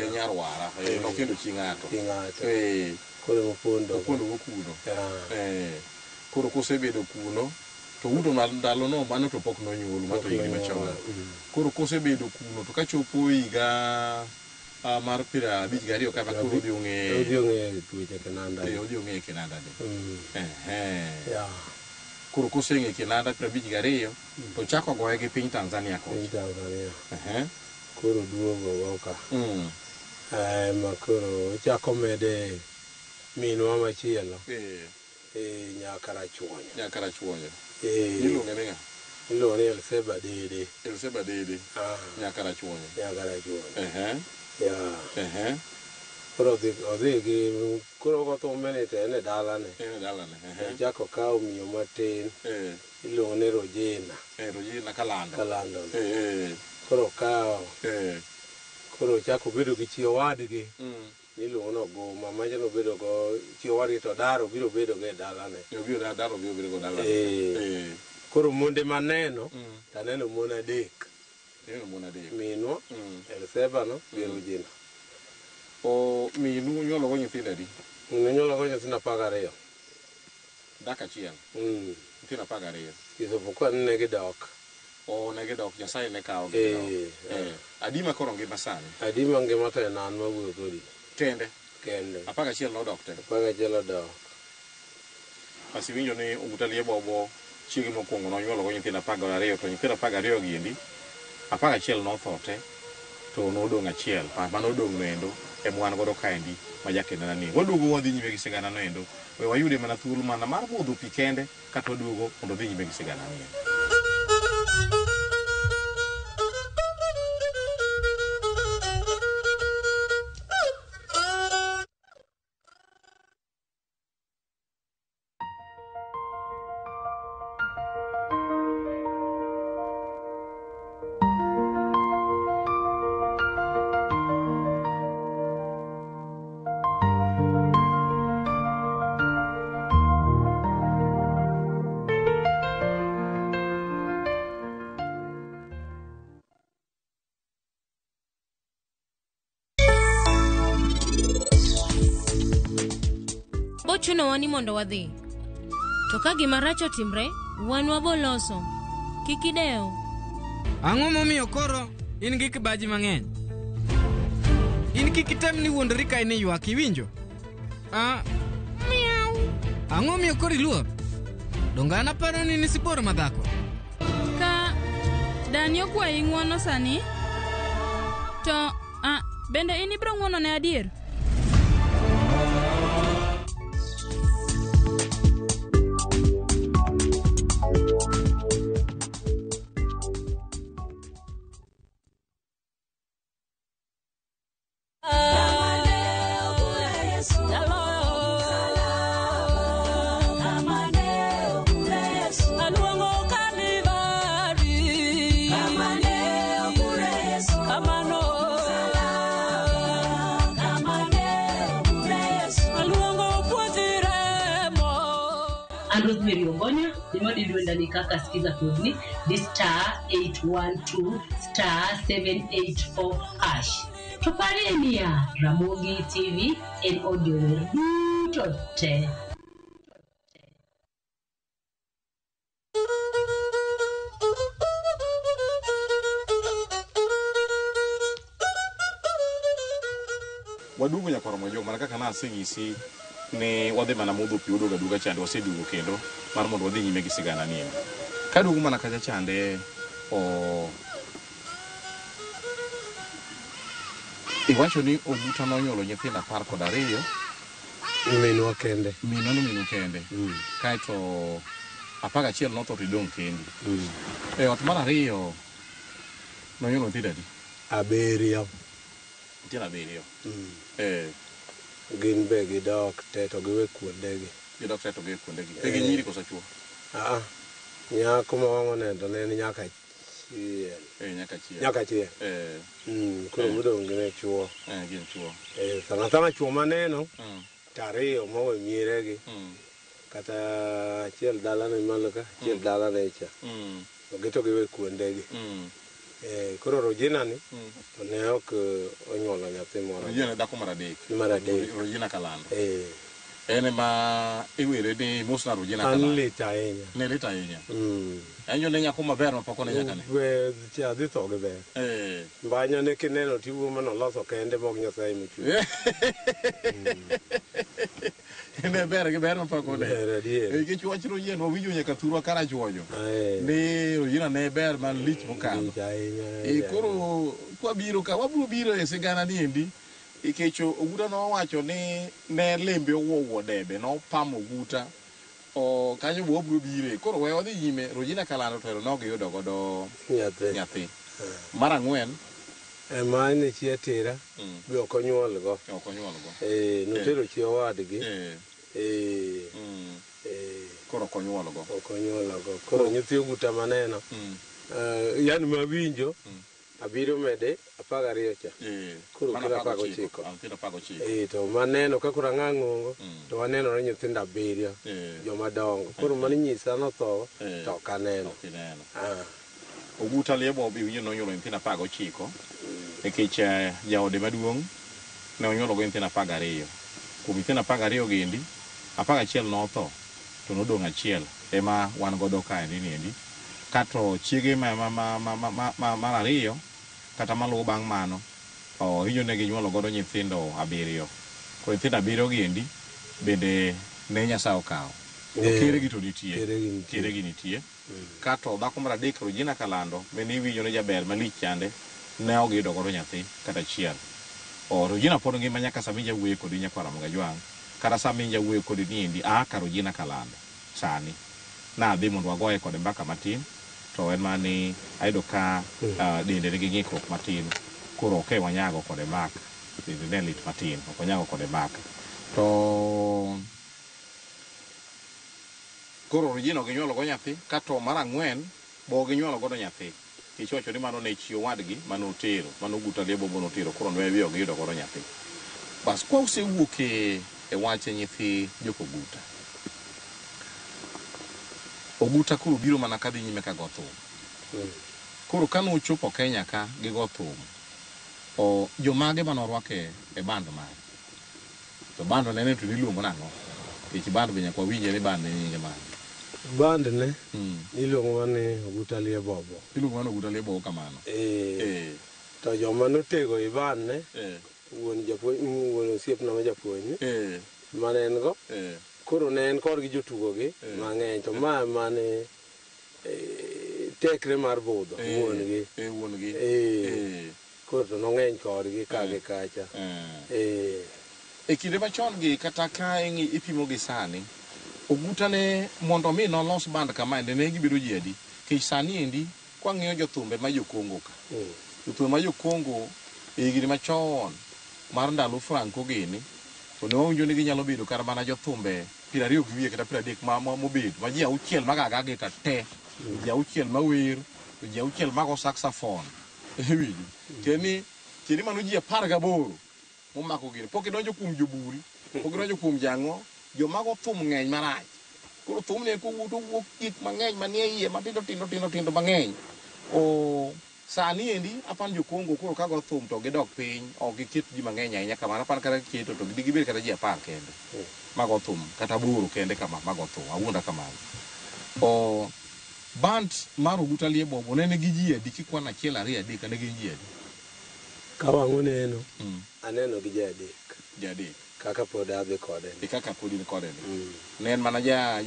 E nyarwara. Nokendo chi ng'ato. Chi ng'ato. Koro mopondo. Opondo go kuno. Yeah. Koro kosebedo kuno to uto ndalono mano to pok nonyuolu ma to Pok higni nonyuol, machon. Koro kosebedo kuno to kachopo higa mar 52 kama koro odhi ong'e Odhi ong'e weche kinanda. Odhi ong'e kinanda ni. Ehe. Yeah. Koro koseng'e kinanda 52 to chako goye gi piny Tanzania kocha. Piny Tanzania. Ehe. Koro duogo go ka. Ma koro ochako mede minwa machielo. Nyaka Rachuonyo. Nyaka Rachuonyo. Iluonge ni ng'a? Iluongo ni Elseba Dede. Elseba Dede. Nyaka Rachuonyo. Nyaka Rachuonyo. Ehe. Yeah. Ehe. Koro odhi gi koro kothume ni to en e dalane. En e dalane. Ehe. Ochako okawo miyo matin. Iluongo ni Rojina. Rojina Kalando. Kalando. Koro okawo. Koro ochako obedo gi chi owadgi. Iluongo ni Oguma, macha nobedo go chi owadgi to dar obiro bedo go e dalane. Obiro dar obiro bedo go dalane. Koro monde maneno, to aneno mon adek. Ineno mon adek. Minwa, Elseba no, gi Rojina. O minu nyuolo go nyithindo adi? Nonyuolo go nyithindo 12. Dak achiel. Nyithindo 12. Isipokuwa ni ne gidok. O ne gidok, Nyasaye ne kawo gi gidok. Adi ma koro ngima sani? Adi ma ngima to en an mawuoyo kodi. Kende? Kende. 11 nodok te? 11 odok. Basi iwinjo ni Oguta Liebobo chiege mokwongo nonyuolo go nyithindo 12, to nyithindo 12 gi endi, 11 notho te, to nodong' achiel. Mano odong' no endo, ema wan godo kaendi ma jakendana ni. Waduogo wadhi nyime gi sigana no endo. We wayude mana thuolo mana mar modho pi kende, kata waduogo mondo wadhi nyime gi sigana ni endo. Bochunowa ni mondo wadhi. To ka gima rach otimre, wan waboloso. Kik idew. Ang'o momiyo koro in gi kibaji mang'eny? In kik item ni wuondori ka in iywak, iwinjo? Miau. Ang'o momiyo koro iluor? Donge an aparo ni in sibuor madhako? Ka dani okwayi ng'uono sani, to bende in ibiro ng'uono ne adier? Rosemary Ogonya, gima dwenda ni kaka sikiza kodni di star 812 star 784 hash. To parie niya, Ramogi TV en od jower duto te. Waduogo nyakoro Mojong, mana kaka nasenyisi ni wadhi mana modho pi waduogo aduoga chande, waseduogo kendo mar mondo wadhi nyime gi sigana ni endi. Kaduogo mana kacha chande, o iwacho ni Oguta nonyuolo nyithindo 12. Minwa kende. Minwa ni minu kende. Kaeto 11 notho to idong' kendi. E ot mar ariyo nonyuolo nyithindo adi? 7. Nyithindo 7. Gin be gidok te to giwe kuondegi. Gidok te to giwe kuondegi. Be gin nyiri koso chwo? Nyako ma wang'o neno to ne en nyaka achiel. Nyaka achiel. Nyaka achiel. Koro modong' gin e chwo. Gin chwo. Sana sana chwo maneno, to ariyo mowe mieregi. Kata achiel dalane malo ka, achiel dalane cha. To gi to giwe kuondegi. Koro Regina ni to ne ok onyuolo nyathi moro. Regina dhako mar adek. Mar adek. Regina Kalando. En ema iwere ni mosna Regina Kalando. An lit ahinya. Ne lit ahinya. En ne nyako maber ma pok one nyaka ne. We cha dhi tho gi ber. Mbanya ne kineno tiwuo manoloso kende mok Nyasaye mochwe. Ne ber gi ber ma pok one. Ber adier. Nikech wach Regina wawinjo nyaka thurwa karachuonyo. Ni Regina ne ber malich mokalo. Lich ahinya. Koro kwabiro ka wabiro biro e sigana ni endi. Nikech Oguta nowacho ni ne lembe owuowo debe nopamo Oguta. O kanyo bo wabiro bire. Koro we wadhi nyime Regina Kalando to ero nogiyudo godo nyathi. Mar ang'wen ema ne chi Atera be ok onyuolgo. Ok onyuolgo. Notero chi owadgi. Koro ok onyuolgo. Ok onyuolgo. Koro nyithi Oguta maneno. Yani mawinjo abiro mede 12 cha. Koro kira 19. 19. To maneno ka koro ang'ang'ongo to wanenore nyithindo 7 joma dongo. Koro mano nyisa notho to ok aneno. Oguta Liebo be winjo nonyuolo nyithindo 19 nikech jaode maduong' ne onyuolo go nyithindo 12. Kuom nyithindo 12 gendi 11 notho to nodong' achiel ema wan godo kaendi niendi. Kato chiege mar ariyo kata maluwo bang' mano winjo ne ginyuolo godo nyithindo 7. Koro nyithindo 7 gendi bende ne Nyasaye okawo. Keregi to nitie. Keregi nitie. Kato dhako mar adek Regina Kalando mane iwinjo ni jaber malich chande ne ok giyudo godo nyathi kata achiel. Regina pod ngima nyaka sama inya wuoyo kodi nyakwar Ramogi Ajwang' kata sama inya wuoyo kodi niendi aa ka Regina Kalando sani nadhi mondo wagoye kode mbaka matin to en mani ayudo ka dende nigi ng'ikruok matin koro ok wanyago kode mbaka dende ne lit matin ok wanyago kode mbaka to koro Regina ginyuolo go nyathi kato mar ang'wen bo ginyuolo godo nyathi nikech wacho ni mano ne chi owadgi mane otero mano Oguta Liebo bo notero koro ne wiyo giyudo godo nyathi. Bas kwa usewuok e wach nyithi jok Oguta. Oguta koro biro mana kadhi nyime ka go thum. Koro kane ochopo Kenya ka gi go thum, jomage mane orwako e band mare? To band nene to niluongo nang'o? Nikech band be nyaka wawinje ni band ne nyinge mane. Band ne iluongo mana ni Oguta Liebobo. Iluongo mana Oguta Liebobo kamano. To joma notego i band ne wuon japuonj wuon osiepna ma japuonj mane en go. Koro ne en kodgi jotugo gi mang'eny to ma mane tekre mar budho wuon gi. Wuon gi. Koro to nong'eny kodgi ka gi kacha. E kinde machon gi kata ka ipimo gi sani, Oguta ne mondo mi nolos band kamaendi ne gibedo ji adi? Nikech sani endi kwang'iyo jothumbe ma jo-Kongo ka. Jothumbe ma jo-Kongo e higni machon mar ndalo Franco gini, to ne wawinjo ni ginyalo bedo kata mana jothumbe 20 gi wiye kata 30 mobedo ma ji 6 magaga gita te, ji 6 mawer, to ji 6 mago saxophone. Iwinjo? Tiende ni mano ji 18 momako gini. Pok idonjo kuom jobul, pok idonjo kuom jang'o, jomago thum ng'eny marach. Koro thum ne kowuok to wuok gik mang'eny manie iye matindo tindo tindo tindo mang'eny. Sani endi apan jo-Kongo koro ka go thum to gidok piny, ok giket ji mang'eny ahinya kamano. Apan kata giketo to gibed kata ji 10 kende mago thum, kata 8 kende kama mago thum, awuonda kamano. Band mar Oguta Liebobo ne nigi ji adi kikwan 1 2 3 ne gin ji adi? Ka wang' oneno, aneno gi ji 3. Ji 3. Kaka pod adhi kode ni. Kaka pod in kode ni. Ne en mana ja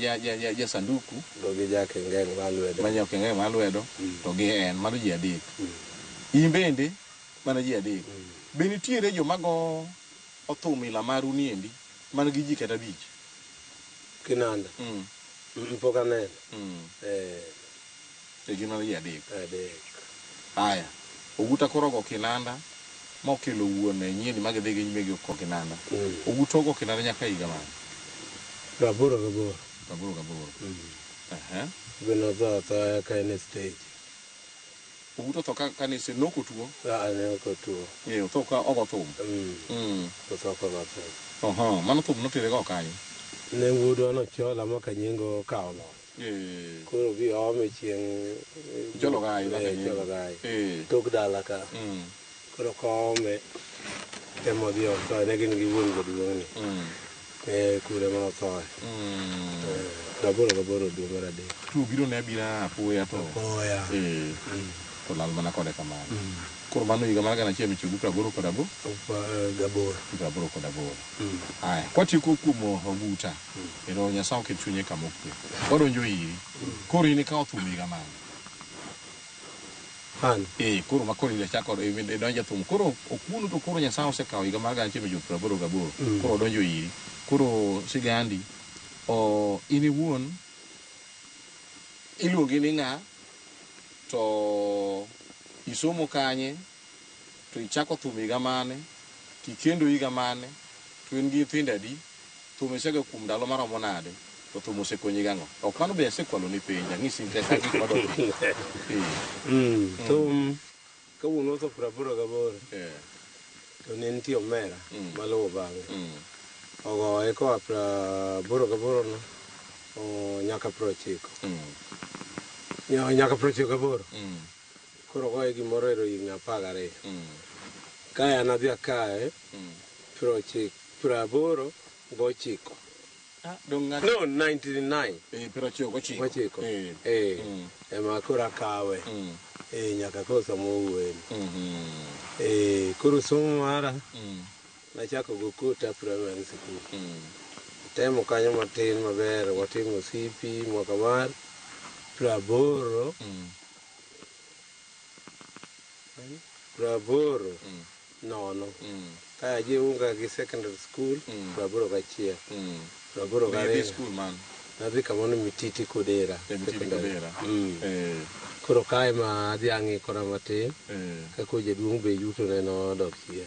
sanduku. To gi ja kengeng' mar lwedo. Ma ja kengeng' mar lwedo, to gi en, mano ji 3. In bende, mana ji 3. Be nitiere joma go othum ila maru ni endi, man gi ji kata 5? Kinanda. Pok aneno. E gin mana ji 3. 3. Aya, Oguta koro go kinanda, mokelo wuon e nyieni ma gidhi gi nyime gi go kinanda. Oguta ogo kinanda nyaka higa mane? 88. 88. Be notho athoya ka en e stage. Oguta otho ka ne nok otuo? Ne ok otuo. Otho ka ogo thum. Otho ka ogo thum. Mano thum notere go kanyo? Ne wuodwa nochola ma Kanyingo okawo loch. Koro bi ome chieng' Chologai, Chologai. Tok dala ka. Koro koome ema odhi othoe, ne gin gi wuon jaduong'ni. Kure ma othoe. 88 dwe mar adek. Tuo biro ne abira apoya to. Apoya. To lal mana kode kamano. Koro mano higa mar 1988. Gaboro. 88. Aya, kwatieko kuom Oguta. Ero Nyasaye oket chunye kama okwe. Wadonjo iri. Koro in ikawo thum higa mane? An. Koro ma koro ichako idonjo e thum. Koro okuonu to koro Nyasaye osekawo higa mar 1988. Koro odonjo iri. Koro sigandi, in iwuon iluongi ni ng'a, to isomo kanye, to ichako thum higa mane, to ikendo higa mane, to in gi nyithindo adi, thum isego kuom ndalo maromo nade, to thum osekonyi gang'o? Ok mano be asekwalo ni penj, ang'isi nikech gik madwa penjo. Thum kawuono otho 88. To ne nitie omera maluwo bang'e. Ogoye koa 88 no nyaka 90. Nyaka 98. Koro ogoye gimoro ero higni 12. Kae an adhi akawe 89. No, 99. 99. Gochiko. Ema koro akawe. Nyaka koro sama owuoyeni. Koro somo mara nachako go Kota Primary School. Temo kanyo matin maber, watimo CP mwaka mar 80. 80 nono. Kae ajiunga gi secondary school 81. 82. School man. Nadhi kamano Mititi Kodera. Mititi Kodera. Koro kae ma adhi ang'ikora matin. Kako jaduong' be yuto ne nodok chien.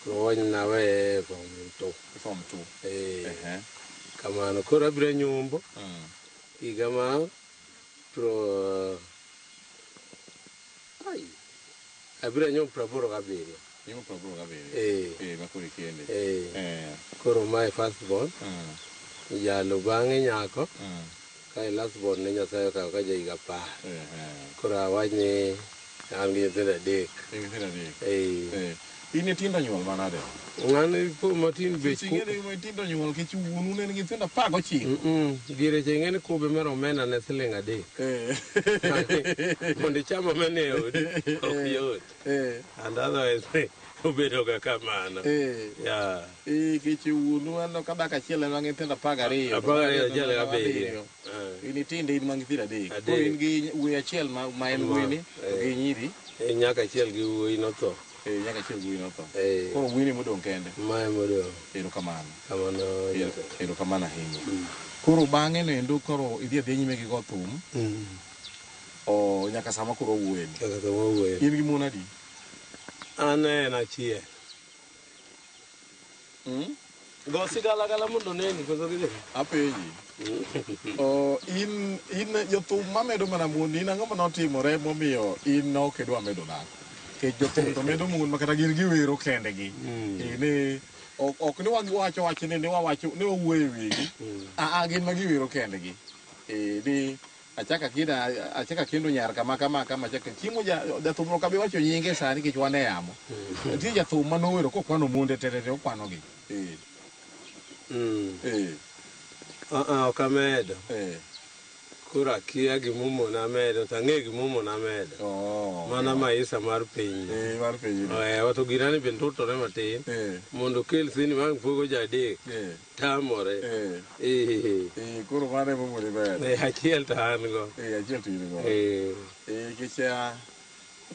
Koro wany nawe form 2. Form 2. Kamano koro abiro nyumbo. Higa ma abiro nyumbo 87. Nyumbo 87. Ma koro ikende. Koro mae first born. Jalo bang'e nyako. Kae last born ne Nyasaye okawo ka ja higa 10. Koro awach ni an gi nyithindo 3. Nyithindo 3. In itindo nyuol manade? Ng'ano po matin bech. Ing'e itindo nyuol kech wuonu ne nigi nyithindo 19. Diere cha ing'e ni kube mar omena ne siling 3. Mondo icham omena e odi ok yot. And otherwise obedo ga kamano. Kech wuonu aneno ka dhako achiel en gi nyithindo 12. 12 achiel gi 7. In itinde in ma nyithindo 3. Koro in gi wuoyi achiel ma en wuoyini gi nyiri. Nyaka achiel gi wuoyi notho. Nyaka achiel gi wuoyi notho. Koro wuoyini modong' kende. Mae modong'. Erokamano. Kamano. Erokamano ahinya. Koro bang'e noendo koro idhi adhiya nyime gi go thum. Nyaka sama koro owuoyeni. Nyaka sama owuoyeni. In gi mon adi? An en achiel. Go sigalagala mondo oneni koso gidhi? Apenji. In jothum mamedo mana mon, in ang'o manotimore momiyo in ok idwa medo dhako? Nikech jothum to medo mon ma kata gin giwero kendgi. Ni ok ni wawacho wach ni wawacho ni wawuoyo e wigi. Gin ma giwero kendgi. Ni achaka kendo nyar kama kama kama chaka chiemo jathum ok abi wacho nyinge sani nikech wan e yamo. Nitie jathum manowero kokwano monde te okwanogi. Ok amedo. Koro akia gimomona medo, to ang'e gimomona medo. Mana maisha mar piny. Mar piny. To girani bende tutore matin. Mondo okel sini wang' pogo jadek. Tamore. Koro mano emomoni medo. Achiel to an go. Achiel to in go. Nikech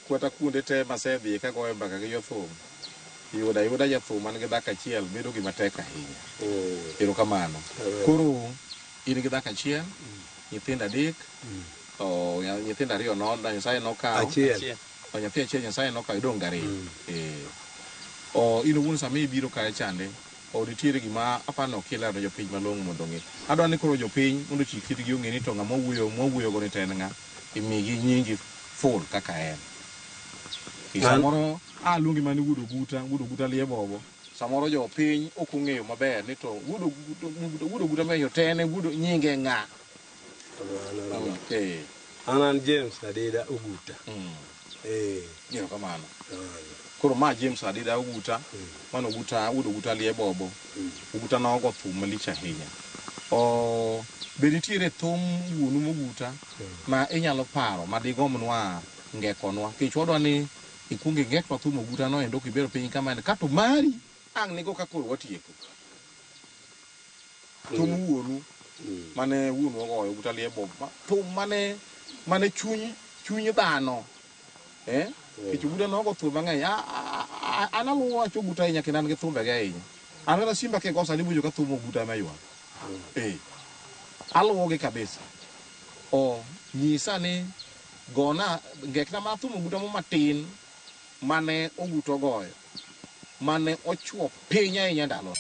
kata kuonde te masedhiye kagoyo mbaka gi jothum, yuda jathum man gi dhako achiel bedo gima tek ahinya. Erokamano. Koro in gi dhako achiel, nyithindo 3, nyithindo 2 no Nyasaye nokawo. Achiel. Nyathi achiel Nyasaye nokawo, idong' gi 2. In owuon sama ibiro kae chande, nitiere gima aparo ni ok ilero ne jopiny malong'o mondo ong'e. Adwa ni koro jopiny mondo ochik itgi ong'e ni to ng'ama mwawuoyo go ni to en ng'a, imigi nyingi full kaka en. Samoro aluongi mana ni wuod Oguta, wuod Oguta Liebogo. Samoro jopiny ok ong'eyo maber ni to wuod Oguta Menyo to en e wuod nyinge ng'a? Kamano. Eh. An an James Adida Oguta. Eh. Erokamano. Koro ma James Adida Oguta, mano Oguta, wuod Oguta Liebobo. Oguta nogo thum malich ahinya. O, be nitiere thum wuonu Moguta ma inyalo paro ma digombnwa ngekonwa? Nikech wadwa ni ikuong ingeknwa thum Oguta no endo kibedo piny kama kato mari ang' nigo ka koro watieko. Thum wuonu mane wuonu ogoyo Oguta Liebobo. Thum mane mane chuny chuny dhano. Eh? Nikech Oguta nogo thum mang'eny. An aluwo wach Oguta ahinya kendo an gi thumbege ahinya. An kata simba kigo sani iwinjo ka thum Oguta ema ywak. Eh. Aluwogi kabisa. O nyisa ni gona ngekna mana thum Oguta mo matin mane Oguta ogoyo mane ochuo piny ahinya ndalo.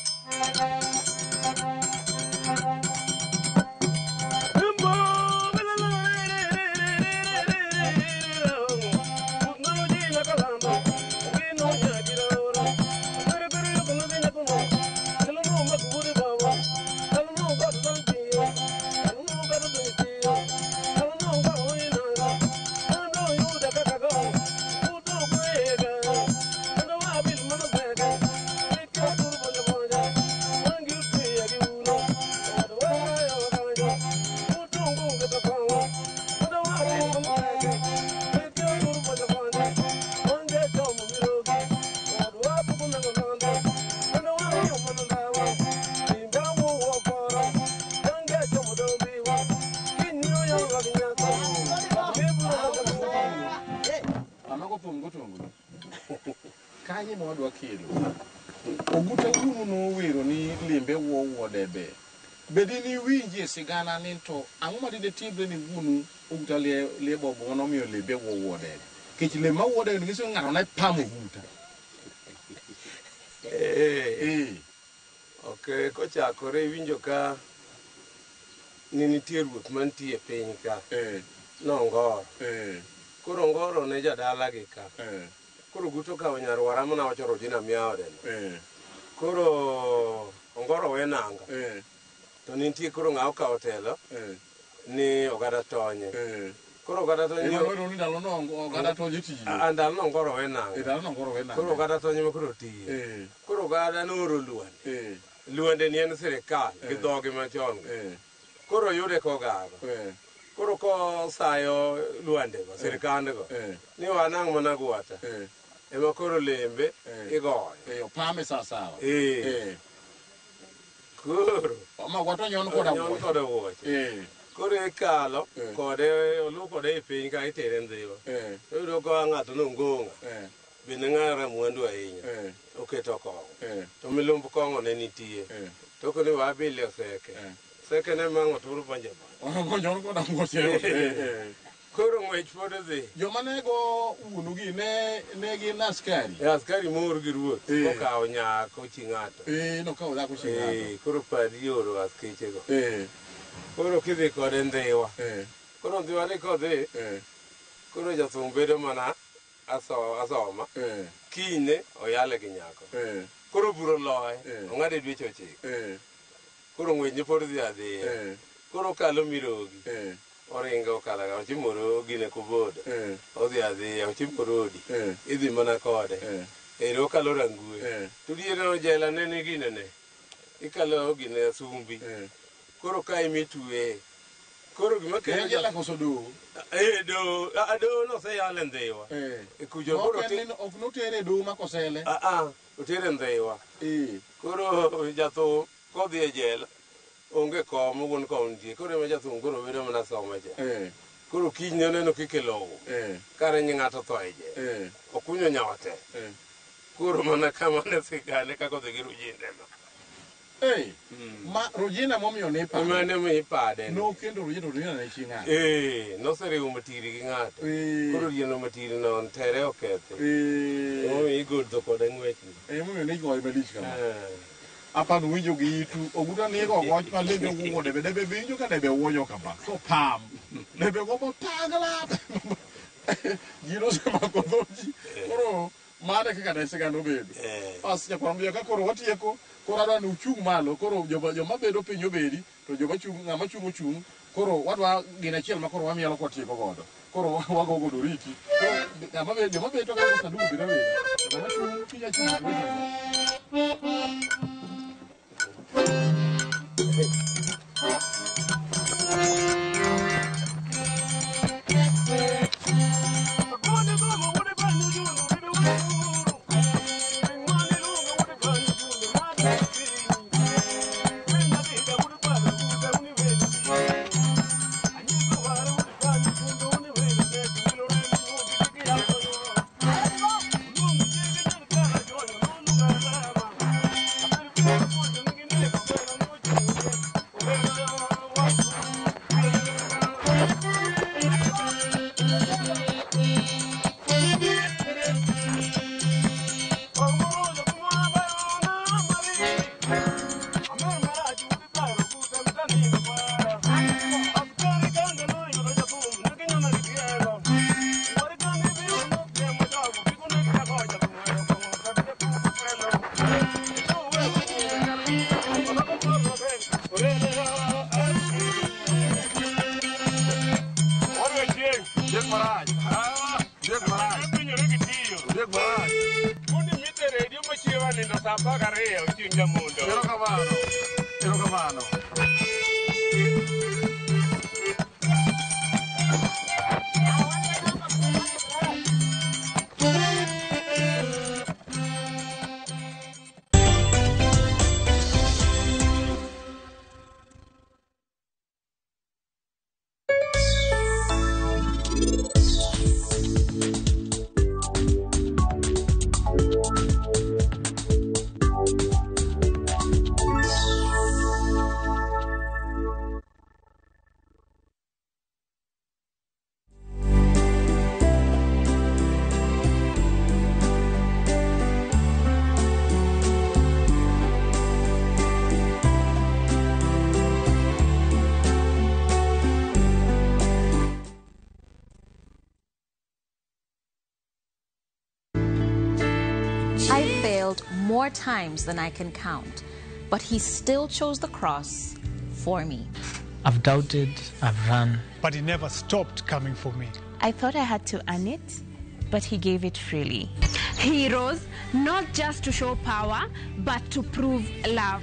Amago thum go tonglo. Kanye ma wadwa kelo. Oguta wuonu nowero ni limbe wuo wuo debe. Bedi ni winjie sigana ni to ang'o ma dine timre ni wuonu Oguta Liebobo manomiyo limbe wuo wuo debe. Nikech lem ma wuo debe nyiso ni ng'ato ne pamo Oguta. Eh. Ok, kochakore iwinjo ka ni nitie ruoth mantie e piny ka. Nongoro. Koro Ongoro ne jadalagi ka. Koro Oguta okawo nyarwara mana wacho Rojina miaode no. Koro Ongoro we nanga. To nitie koro ng'a okawo telo ni oganda tonye. Koro oganda tonye. Ema wero ni ndalo no oganda tonye tiyo. Ah, ndalo no Ongoro we nanga. Ndalo no Ongoro we nanga. Koro oganda tonye ma koro tiyo. Koro oganda nooro Luande. Luande ni en sirikal gi dhogi machon. Koro yude kogago. Koro kosayo Luande go, sirikande go. Ni wanang' mana gwata. Ema koro lembe igoyo. Opame sawasawa. Koro. Ma gwata onyon koda Onyon wuoche. koda wuoche. Koro ikalo kode oluw kode e piny ka itere Ndhiwa. Iyudo ka ng'ato nongong'a. Bende ng'a ramwandu ahinya. Oketo kong'o. To milumb kong'o ne nitie. To koni wabile oseke. Seke ne mang'o turo bonje bonje. Onyon koda wuoche. Koro ng'wech pod dhi. Joma ne go wuonu gi ne gin askari. E askari moor gi ruoth kokawo nyako chi ng'ato. Nokawo dhako chi ng'ato. Koro padi oro askechego. Koro kidhi kode Ndhiwa. Koro Ndhiwa ni kodhi. Koro jathum bedo mana asoma. Kinyne oyale gi nyako. Koro buro loye. Ong'ade dweche 9. Koro ng'wech ne pod dhi adhiya. Koro okalo Mirogi. Oringo okalo ochimo gine Kobodo. Odhi adhiya ochimo Rodi. Idhi mana kode. Ero okalo Rangwe. To diere no jela ne ni gine ne. Ikalo gine Sumbi. Koro ka imitwe. Koro gima kelo jela koso doho. Do do noseyale Ndhiwa. Kujo koro ok notere doho ma kosele. Otere Ndhiwa. Koro jathum kodhi e jela onge kom wuon kom nitie. Koro ema jathum koro bedo mana soma cha. Koro kinyne oneno kikelo. Kare ni ng'ato tho e jela. Okunyo nyote. Koro mana kama ne sigane kaka odhi gi Rujinde no. Ma Rojina momiyo ne ipade. Mane mi ipade. Nokendo Rojina, Rojina ne chi ng'ato. Noseriwo matiri gi ng'ato. Koro rieno matiri no tere okethi. Momiyo igodho kode ng'wechni. Momiyo ne igoye malich kama. Apano winjo gi itu. Oguta ni go goch ma lembe wuo debe debe winjo ka debe wuoyo kama. Ko pam. Debe go pagla. Ji nosemako dho ji. Koro Mano e kaka ne sigana obedo. As nyakwar ka koro watieko, koro adwa ni uchung' malo, koro joma bedo piny obedi, to joma chung' ng'ama chung' ochung', koro wadwa gino achiel ma koro wamielo kwatieko godo. Koro wago godo oriti. Koro ng'ama bedo joma bedo ka sanduku biro abeda. To ng'ama chung' kinya chung' to ochung'. I failed more times than I can count, but he still chose the cross for me. I've doubted, I've run. But he never stopped coming for me. I thought I had to earn it, but he gave it freely. He rose not just to show power, but to prove love.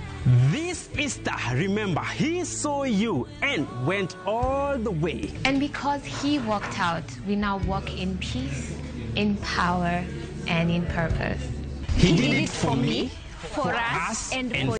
This Easter, remember, he saw you and went all the way. And because he walked out, we now walk in peace, in power, and in purpose. He did it for me, for us, and for